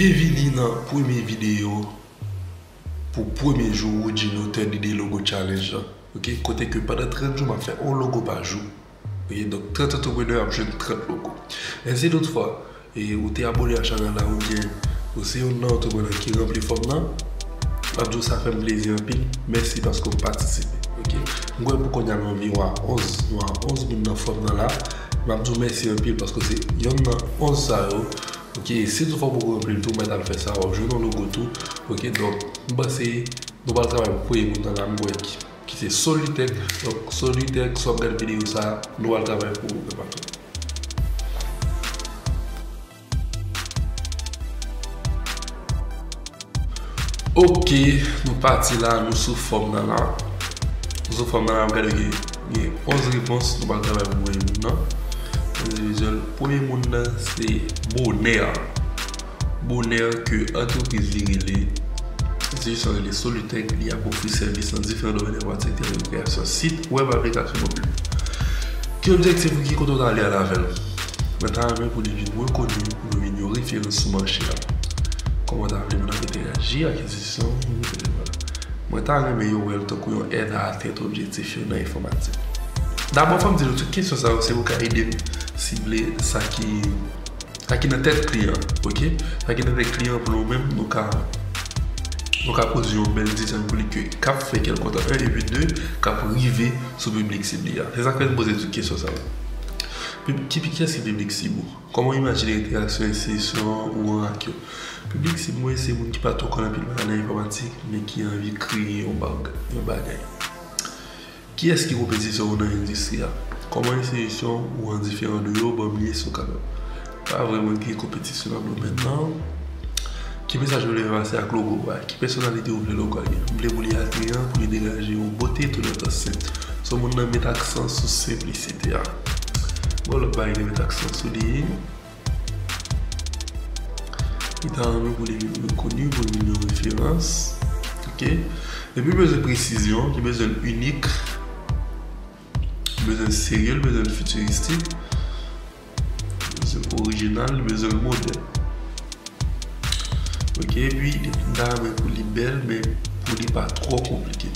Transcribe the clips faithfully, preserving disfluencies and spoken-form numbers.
Byenvini nan premye videyo pou premye jou Woodjino thirty Day Logo Challenge lan. Ok, kote ke pandan trant jou m ap fè yon logo pa jou. Ok, donk trant antreprenè ap jwenn trant logo. E si toutfwa e ou te abòne a chanèl la oubyen ou se youn nan antreprenè ki ranpli fòm nan, m ap di w sa fè m plezi anpil. Mèsi paske w patisipe. Ok, m kwè pou kounye a nou anviwon a onz, nou a onz moun nan fòm nan la. M ap di w mèsi anpil paske w se youn nan onz sa yo. Ok, si toutfwa w poko ranpli l tou, w mèt al fè sa, w ap jwenn yon logo tou. Ok, donk m panse nou pral travay pou premye moun nan la, m kwè ki, ki se Solutech. Donk Solutech, si w ap gade videyo sa, nou pral travay pou ou menm ak ou. Ok, nou pati la, nou sou fòm nan la. Nou sou fòm nan la, nou gade gen, gen onz repons, nou pral travay pou premye moun nan. Endividyèl, premye moun nan se Bonè. Bonè ke antrepriz li rele, enstitisyon rele Solutech, li ap ofri sèvis nan diferan domèn enfòmatik, tèl ke kreyasyon sit wèb, aplikasyon mobil. Ki objektif ou, ki kote w ta ale al avè l? Mwen ta renmen pou li vin rekoni, pou nou vin yon referans sou mache a. Kòman w ta vle moun ap entèyaji ak enstitisyon, etsetera. Mwen ta renmen yo wè l tankou yon èd a atenn objektif yo nan enfòmatik. Dabò, fò m di nou, tout kesyon sa yo, se pou ka ede m sible sa ki, sa ki nan tèt kliyan an, ok? Sa ki nan tèt kliyan an pou nou menm, nou ka, nou ka poze yon bèl dizèn pou li ke, k ap fè kèlkonk tan, en, epi de, k ap rive sou piblik sib li a. Se sa k fè m poze tout kesyon sa yo. Pib-, ki, kiyès ki piblik sib ou? Kòman w imajine entèraksyon enstitisyon ou an ak yo? Piblik sib mwen se moun ki pa twò konn anpil bagay nan enfòmatik, men ki anvi kreye yon bag-, yon bagay. Kiyès ki konpetisyon ou nan endistri a? Kòman enstitisyon ou an diferan de yo? Ban m li si w kapab. Pa vrèman gen konpetisyon nan domèn nan. Ki mesaj ou vle fè pase ak logo a? Ki pèsonalite ou vle logo a gen? M vle pou li atrayan, pou li degaje yon bote, toutan senp. Se yon moun nan met aksan sou senplisite a. Bon, lòt bagay ki met aksan sou li. Li ta renmen pou li vin rekoni, pou li vin yon referans. Ok? Epi bezwen presizyon, li bezwen l inik, li bezwen l serye, li bezwen l fitiristik, li bezwen l orijinal, li bezwen l modèn. Ok, epi li ta renmen pou li bèl, men pou li pa twò konplike.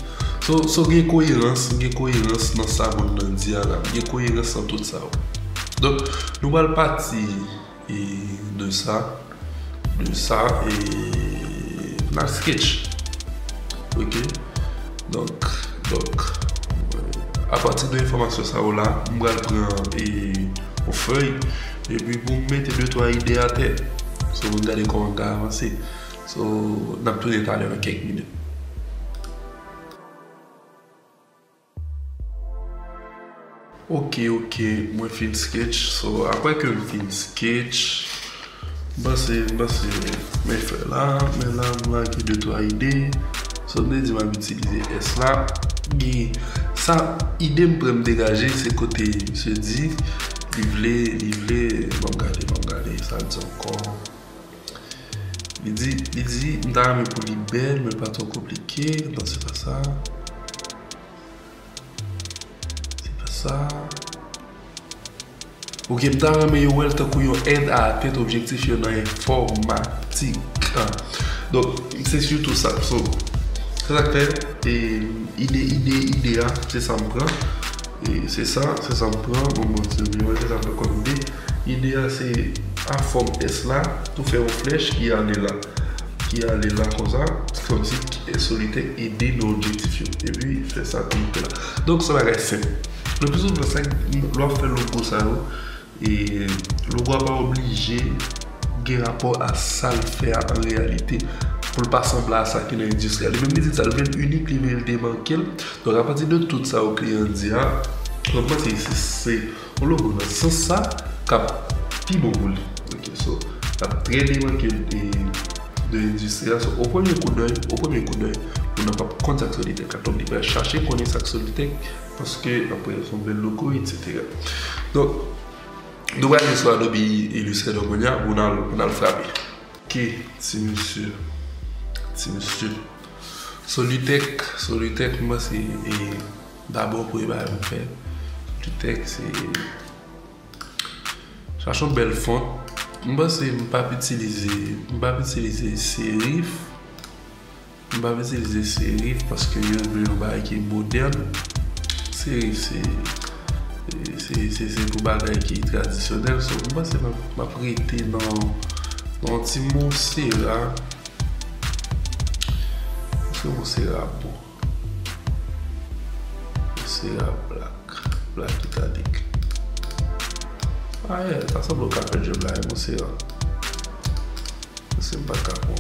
So, so gen koyerans, gen koyerans nan sa moun nan di a la. Gen koyerans nan tout sa yo. Donk, nou pral pati e de sa, de sa, e n al sketch. Ok? Donk, donk, apati de enfòmasyon sa yo la, m pral pran e yon fèy, epi pou m mete de twa ide atè. So, pou n gade kòman n ka avanse. So, n ap tounen talè nan kèk minit. Ok, ok, mwen fin sketch. So, apre ke m fin sketch, m panse, m panse, mwen fè la, men la, m lage de twa ide. So, m te di m ap itilize S la. Gen sa, ide m pran m degaje, se kote misye di, li vle, li vle, ban m gade, ban m gade, sa l di ankò. Li di, li di, m ta renmen pou li bèl, men pa twò konplike. Non, se pa sa. Se pa sa. Ok, m ta renmen yo wè l tankou yon èd a atenn objektif yo nan enfòmatik. Donk, se sitou sa. So, se sa k fè, e, ide, ide, ide a, se sa m pran. E se sa, se sa m pran. Bon, bon, se, se sa m pran kòm ide. Ide a, se a fòm S la, tou fè yon flèch ki ale la. Ki ale la konsa, kòmsi Solutech ede nan objektif yo. Epi fè sa tou la. Donk, se bagay senp. Le pli souvan, sa, lè w ap fè logo sa yo, e logo a pa oblije gen rapò a sa l fè a an reyalite, pou l pa sanble a sa ki nan endistri a. Li menm li di sa, li vle l inik, li vle l demanke l. Donk, apati de tout sa yo kliyan an di a, mwen panse se, se yon logo nan sans sa k ap pi bon pou li. Ok, so, l ap trè demanke l de, de endistri a. So, o premye koudèy, o premye koudèy, moun nan p ap konn sa k Solutech la. Donk, li pral chache konnen sa k Solutech, paske apre, se yon bèl logo, etsetera. Donk, nou pral sou Adobe Illustrator kounye a, pou n al, pou n al frape. Ok, ti mesye, ti mesye. Solutech, Solutech, mwen se, e, dabò premye bagay m fè. Solutech, se chache yon bèl font. M panse m p ap itilize, m p ap itilize serif. M p ap itilize serif paske yo vle yon bagay ki modèn. Serif se, se, se, se pou bagay ki tradisyonèl. So, m panse m ap, m ap rete nan, nan yon ti Monsera. Èske Monsera bon? Monsera black, black italic. Ah, yeah, ta sanble w ka fè djòb la, wi, Monsera. Se m pa ka pran.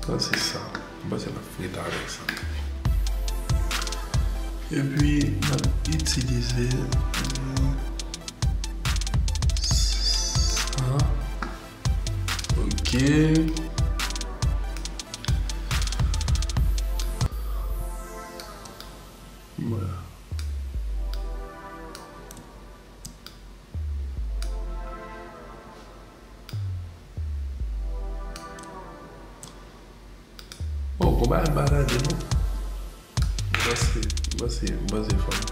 Sa se sa. M panse n ap ret avèk sa. Epi, n ap itilize, euh, sa. Ok. Voilà. Oh, konba m pa gade non. M panse, m panse, m panse fò m,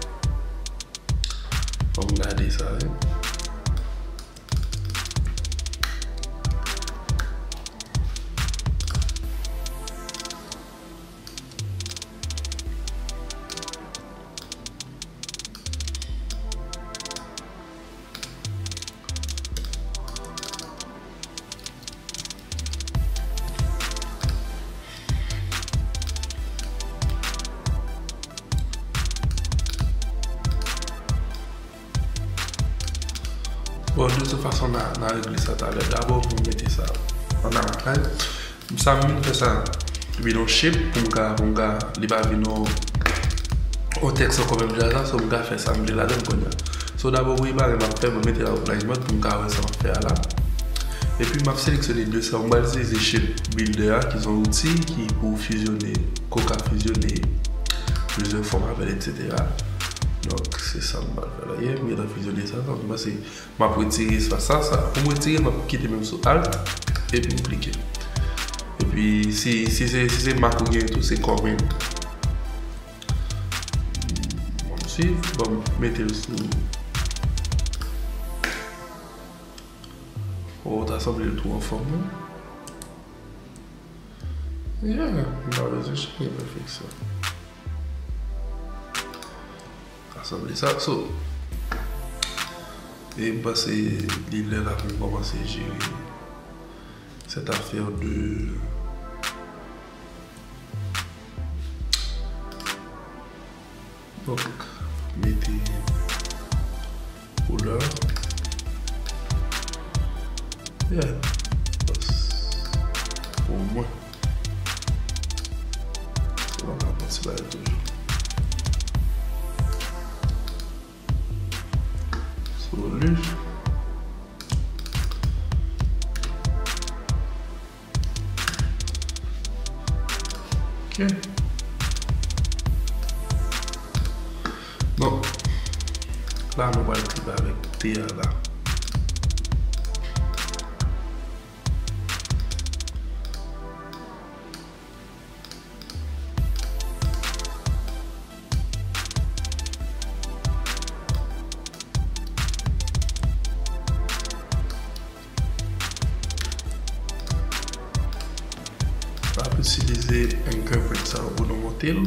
fò m gade sa, wi. Bon, de tout fason, n a, n a regle sa talè. Dabò, pou m mete sa an avantaj, sa m vin fè sa vin yon shape pou m ka, pou m ka, li pa vin yon, yon tèks ankò menm jan sa, so m ka fè sa m vle ladan l kounye a. So, dabò, premye bagay m ap fè, mwen mete la outline mode pou m ka wè sa m ap fè a la. Epi, m ap seleksyone de sa, m pral itilize Shape Builder a, ki se yon outi ki pou fizyonnen, ke w ka fizyonnen plizyè fòm avè l, etsetera. Donk, se sa m pral fè la. Yeah, m gentan fizyonnen sa, sa, m panse m ap retire espas sa, sa. Pou m retire, m ap kite menm sou Alt, epi m klike. Epi, si, si se, si se mak ou gen tou, se Command. Bon, m swiv, bon, m mete l sou. Oh, ta sanble l tou anfòm, non? Yeah, m pa bezwen chèche pèfeksyon. Ta sanble sa. So, e m panse li lè la pou m kòmanse jere cette affaire de Donk, mete koulè. Yeah. Omwen. Se pa ka pran ti bagay toujou. Sou li. Ok. Bon. La, nou pral tripe avèk T a la. M ap itilize anchor point sa yo pou nou monte l.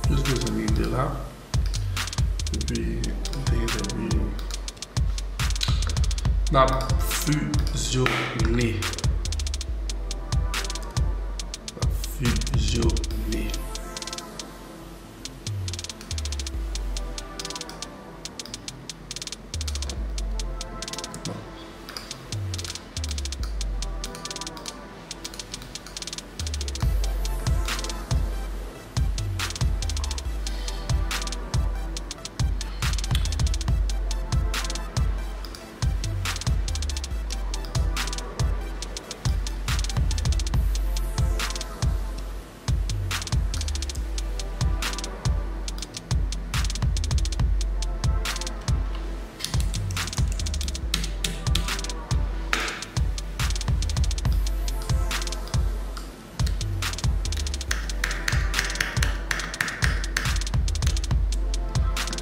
Jis bezwen rive la. Epi, nou te gentan bliye. N ap fizyonnen. N ap fizyonnen.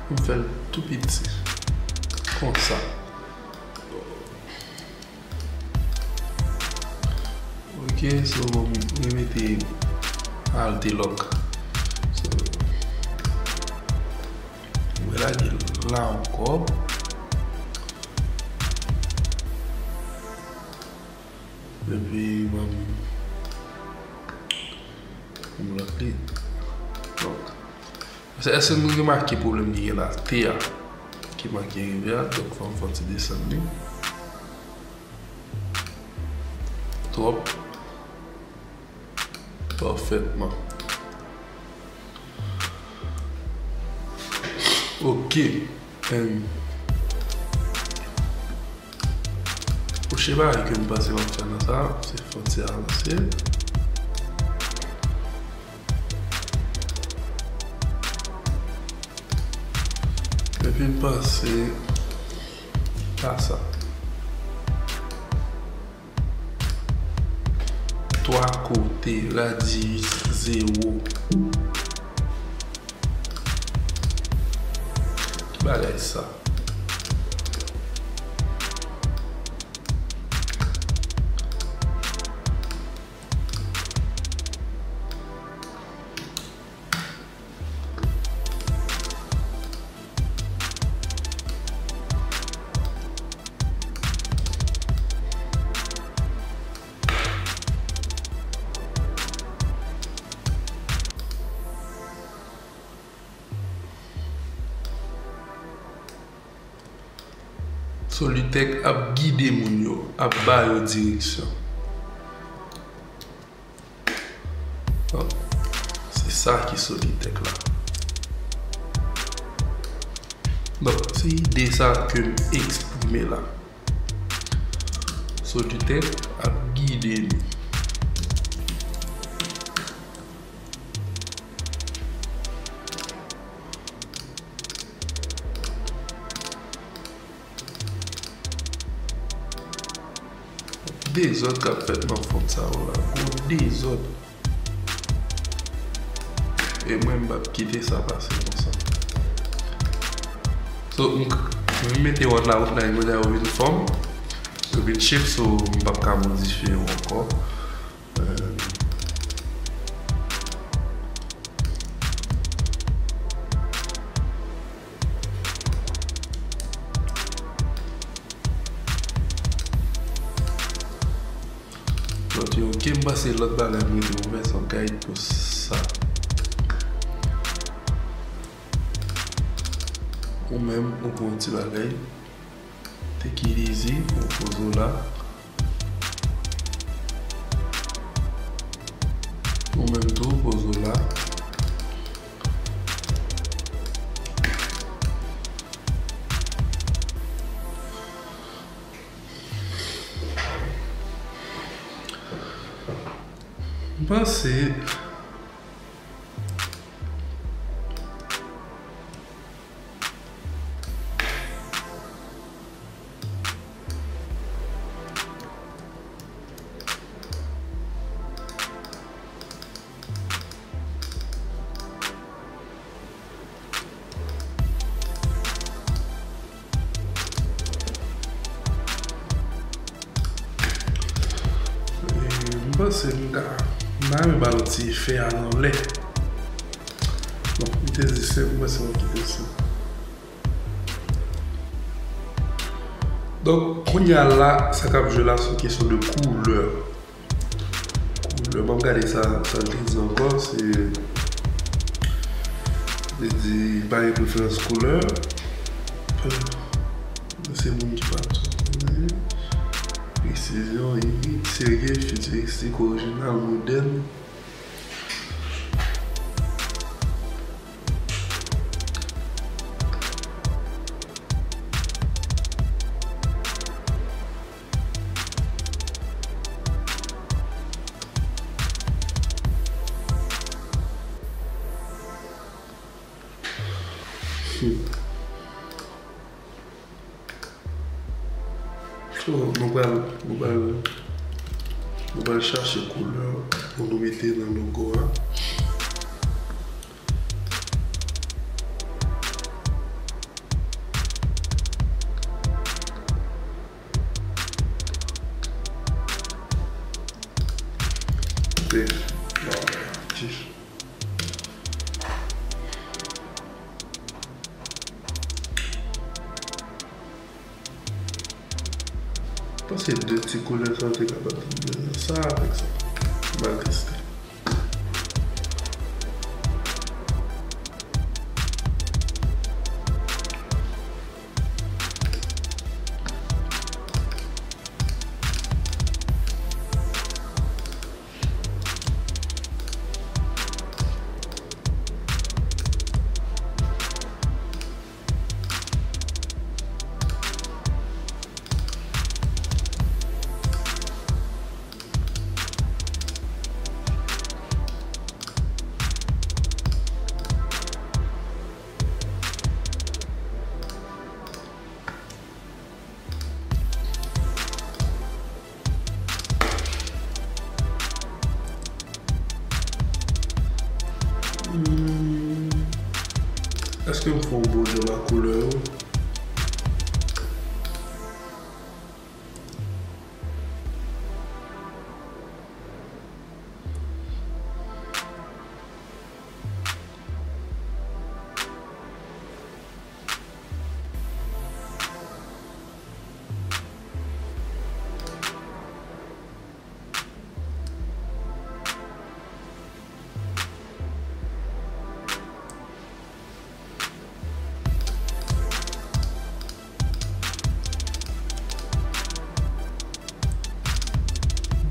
M fè l tou piti. Konsa. Ok, so, mwen mete Alt lock. So, mwen lage la ankò. Epi, mwen, mwen lòt li. Donk, Paske èske nou remake pwoblèm ki gen la? T a ki manke rive a, donk fò m fè yon ti desann li. Twòp. Pafètman. Ok. Em, pwochen bagay ke m panse m ap fè nan sa, se fè yon ti avanse. Epi m pase pa sa. Twa kote, radis zewo. Ki bagay sa? Solutech ap gide moun yo, ap ba yo direksyon. Bon, se sa ki Solutech la. Donk, se ide sa ke m eksprime la. Solutech ap gide nou. Dezòd k ap fèt nan fon sa yo la. Gwo dezòd. E mwen, m p ap kite sa pase konsa. So, m, m mete yon outline, mwen, yo vin fòm. Yo vin shape, so, m p ap ka modifye yo ankò. Euh, Lòt yo, ok, m panse lòt bagay m rete ouvè, se yon guide pou sa. Ou menm, ou pran yon ti bagay. Take it easy, ou poze w la. Ou menm tou, poze w la. M panse E, m panse m ka, m ta renmen ba l yon ti efè a nan lè. Bon, m te di se, m panse mwen kite sa. Donk, kounye a la, sa k ap jwe la, se yon kesyon de koulè. Koulè, ban m gade sa, sa l te di ankò, se, li di, pa gen preferans koulè. Se moun ki pa tou konnen. Presizyon, inik, serye, fitiristik, orijinal, modèn. So, nou pral, nou pral, nou pral chache koulè pou nou mete nan logo a. Se de ti koulè sa w te kapab fè sa avèk sa. M al teste. Hmm. Èske m fè yon bon djòb ak koulè yo?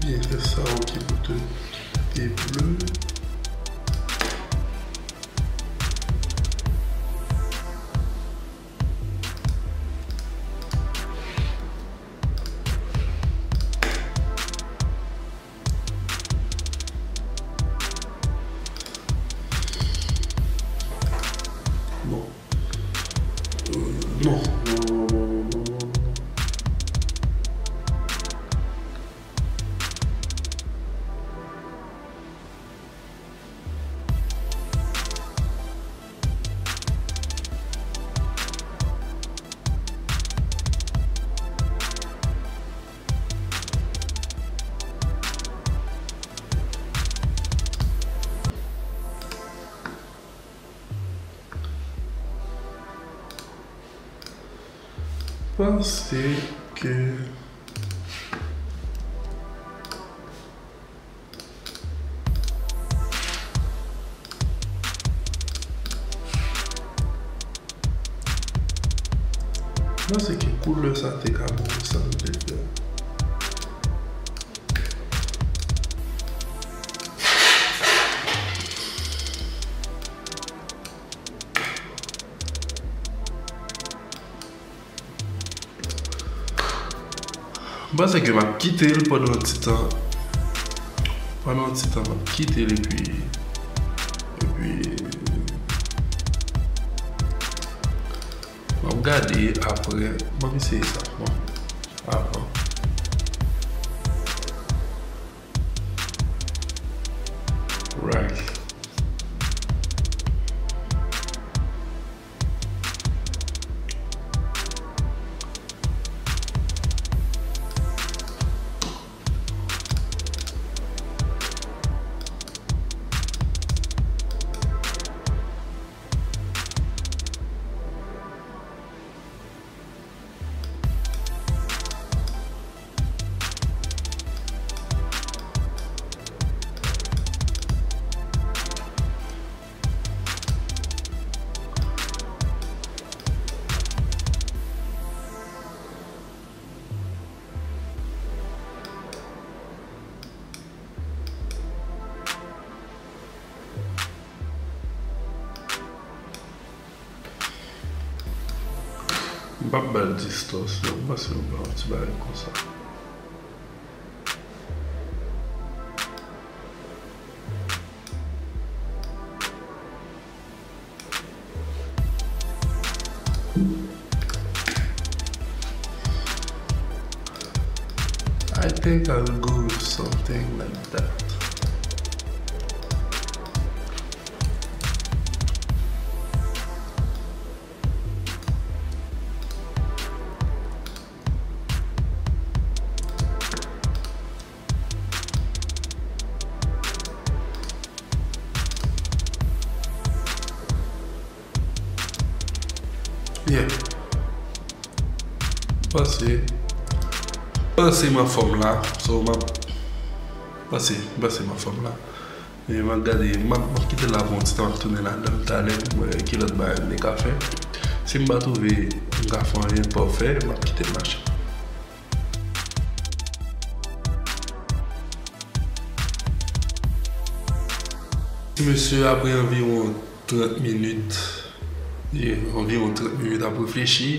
Byen fè sa, ok, pou tout te ble. Non. Euh, non. Non, non, non, non, non, non, non. Panse ke Mwen panse ke koulè sa te ka bon pou sa m te fè. M panse ke m ap kite l pandan yon ti tan. Pandan yon ti tan, m ap kite l epi, epi m ap gade apre. M ap eseye sa. Bon, avan. Right. M p ap ba l distòsyon, m panse m ba l yon ti bagay konsa. I think I will go with something like that. Yeah. M panse Panse m anfòm la, so m ap panse, m panse m anfòm la. E m ap gade, m ap, m ap kite l la pou yon ti tan, m ap tounen ladan l talè pou m wè ki lòt bagay m te ka fè. Si m pa twouve m ka fè anyen pafè, m ap kite l mache. Mesye, apre anviwon trant minit, ye, anviwon trant minit ap reflechi,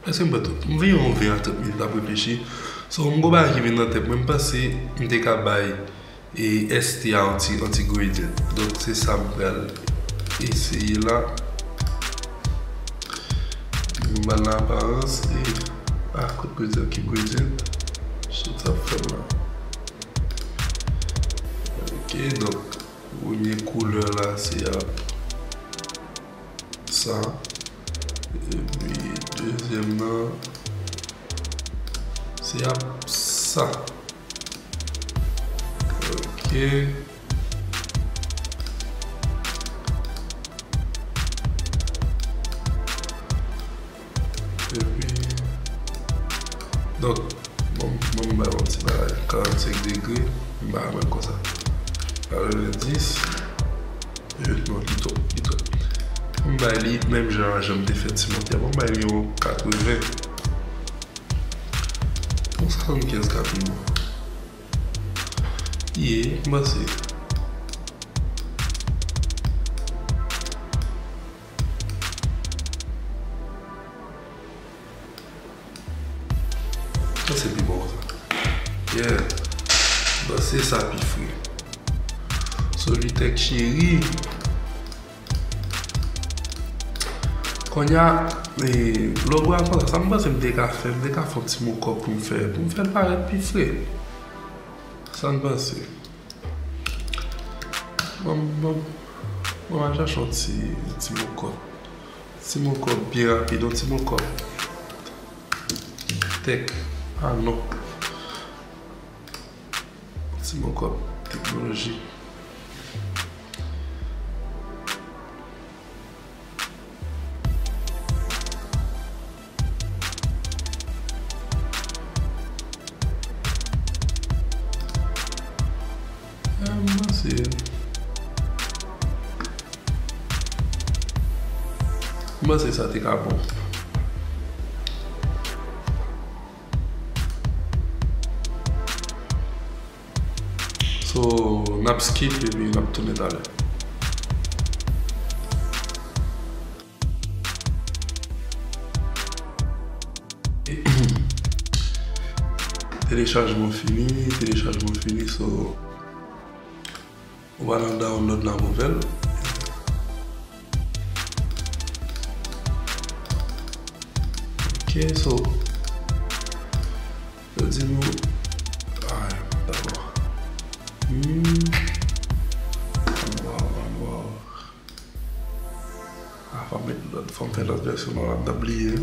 èske m pran tout? Anviwon ven a trant minit ap reflechi. So, m gon bagay ki vin nan tèt mwen, m panse m te ka bay e S T a yon ti, yon ti gradient. Donk, se sa m pral eseye la. Nou ba l aparans e, ah, kot gradient, ki gradient? Shit, sa ap fè m la. Ok, donk, premye koulè la, se ap sa. Epi, dezyèm nan, se ap sa. Ok. Epi, donk, bon, bon, m bay yon ti bagay, karannsenk degre, m bay mwen konsa. Katrevenndis, e, non, li twòp, li twòp. M bay li menm jan, jan m te fè ti montè. Bon, m bay li yon katreven. Yon swasannkenz ka pi bon. Ye, m panse. Sa se pi bon sa. Yeah. Bon, se sa pi fre. Solutech cheri. Kounye a, e, lè w pral konsa, sa m panse m te ka fè, m te ka fè yon ti mokòp pou m fè, pou m fè l parèt pi fre. Sa m panse. Bon, bon, bon, al chache yon ti, ti mokòp. Ti mokòp byen rapid, yon ti mokòp tech. Ah non. Ti mokòp teknoloji. Ah, m panse, m panse sa te ka bon. So, n ap skip epi n ap tounen talè. Telechajman fini, telechajman fini, so, ou pa nan download la pou fè l. Ok, so, yo di nou, ah, dakò. Hmm. Ann wè, ann wè. Ah, fò m met lòt, fò m fè lòt vèsyon, non, l ap bliye.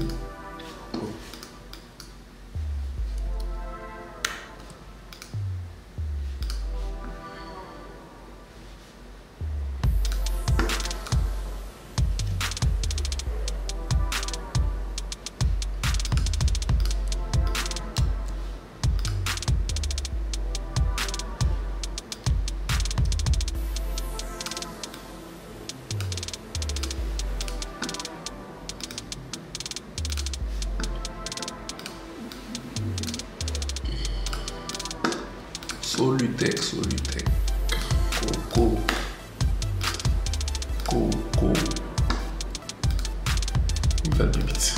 Solutech, Solutech. Koko. Koko. M fè l pi piti.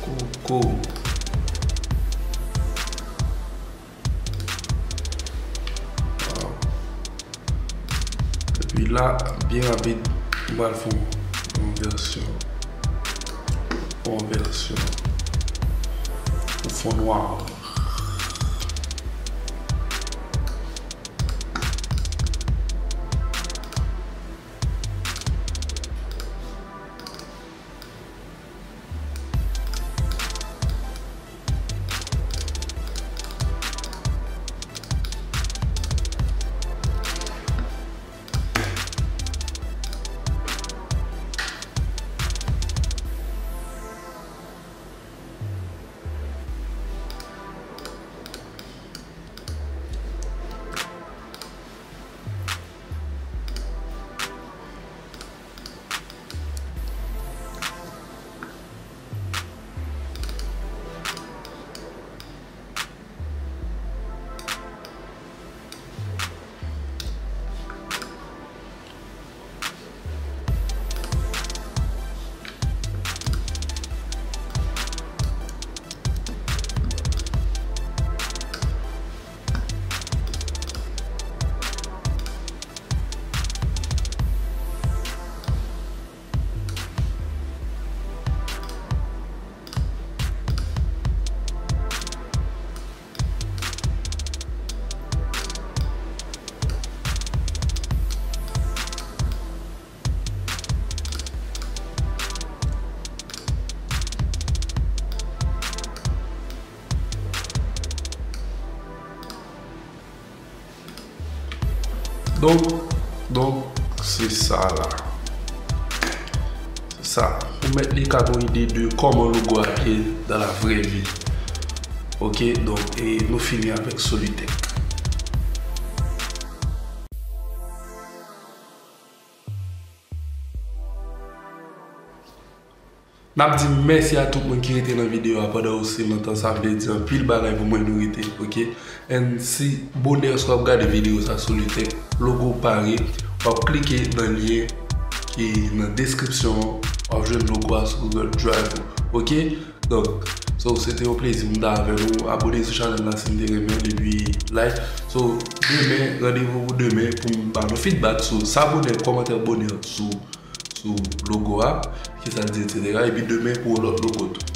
Koko. Epi la, byen rapid, m pral fè yon vèsyon, yon vèsyon pou fon nwa. Donk, donk, se sa la. Se sa. Pou mèt li ka ba w ide de kòman logo a ye dans la vraie vie. Ok, donk, e nou fini avèk Solutech. N ap di mèsi a tout moun ki rete nan videyo a pandan osi lontan, sa vle di anpil bagay pou mwen nou rete, ok? And si bonè si w ap gade videyo sa Solutech, logo pare, w ap klike nan lyen ki nan deskripsyon an, w ap jwenn logo a sou Google Drive ou, ok? Donk, so, se te yon plezi pou m ta avè nou. Abone sou chanèl la si n te renmen, epi like. So, demen, randevou pou demen pou m ba nou feedback sou sa bonè, kòmantè bonè sou sou logo a, kisa l di, etsetera. Epi demen pou yon lòt logo tou.